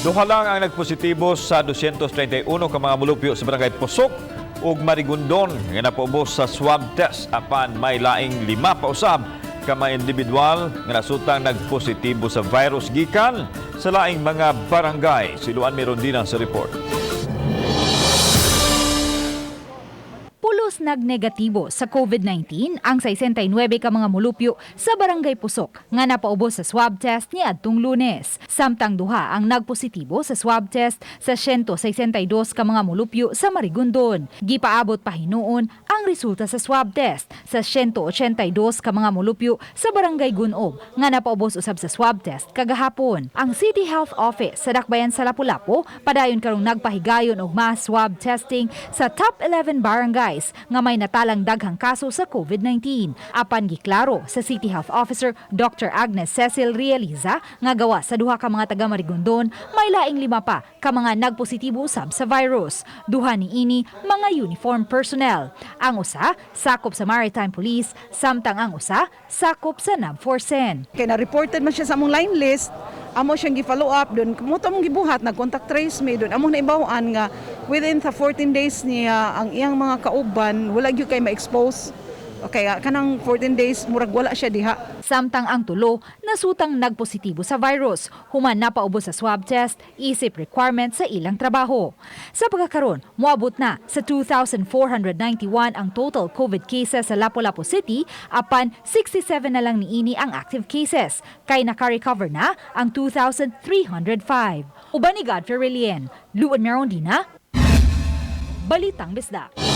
Duha lang ang nagpositibo sa 231 ka mga mulupyo sa barangay Pusok ug Marigondon nga napaubos sa swab test, apan may laing lima pa usab ka mga individual nga nasutang nagpositibo sa virus gikan sa laing mga barangay. Si Luan Mirondina sa report. Pulos nagnegatibo sa COVID-19 ang 69 ka mga mulupyo sa Barangay Pusok nga napaubos sa swab test niadtong Lunes. Samtang duha ang nagpositibo sa swab test sa 162 ka mga mulupyo sa Marigondon. Gipaabot pa hinuon ang resulta sa swab test sa 182 ka mga mulupyo sa Barangay Gunob nga napaubos usab sa swab test kagahapon. Ang City Health Office sa Dakbayan sa Lapu-Lapu padayon karong nagpahigayon og mass swab testing sa top 11 barangays nga may natalang daghang kaso sa COVID-19. Apan giklaro sa City Health Officer Dr. Agnes Cecil Realiza nga gawa sa duha ka mga taga Marigondon, may laing lima pa ka mga nagpositibo usab sa virus. Duha niini mga uniform personnel. Ang usa sakop sa Maritime Police, samtang ang usa sakop sa NAVFORCEN. Kay na-reported man siya sa among line list, amo siyang gi-follow up dun. Mao to among gibuhat, nag-contact trace mi dun. Amo naibaw-an nga within the 14 days niya, ang iyang mga kauban wala gyud kay ma-expose. Okay, kanang 14 days murag wala siya diha. Samtang ang tulo nasutang nagpositibo sa virus, human napaubos sa swab test isip requirement sa ilang trabaho. Sa pagkakaron, moabot na sa 2,491 ang total COVID cases sa Lapu-Lapu City, apan 67 na lang niini ang active cases, kay naka-recover na ang 2,305. Uban ni Godfrey Relien, Luan Merondina, Balitang Bisdak.